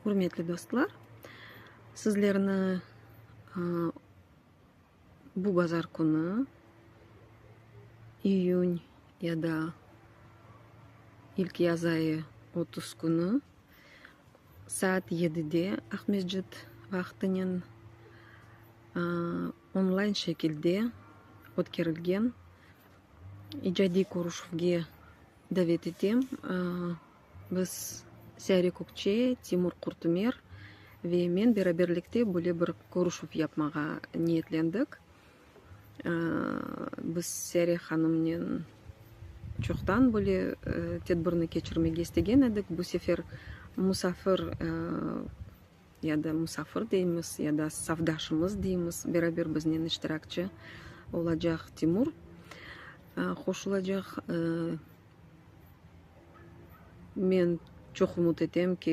Ürmetli dostlar, sizlerni bu bazar künü, iyün ya da ilk yaz ayı 30 künü saat 7-de Aqmescit vaqtınen onlayn şekilde ötkerilgen icadiy körüşüvge davet etem. Biz Siyare Kökçe, Timur Qurtümer ve men beraberlikte böyle bir körüşüv yapmağa niyetlendik. Biz Siyare hanımnen çoqtan böyle tedbirni keçirmege istegen edik. Bu sefer musafir ya da musafir deymiz, ya da safdaşımız deymiz, beraber biznen iştirakçi olacaq Timur qoşulacaq. Men çoq ümüt etem ki,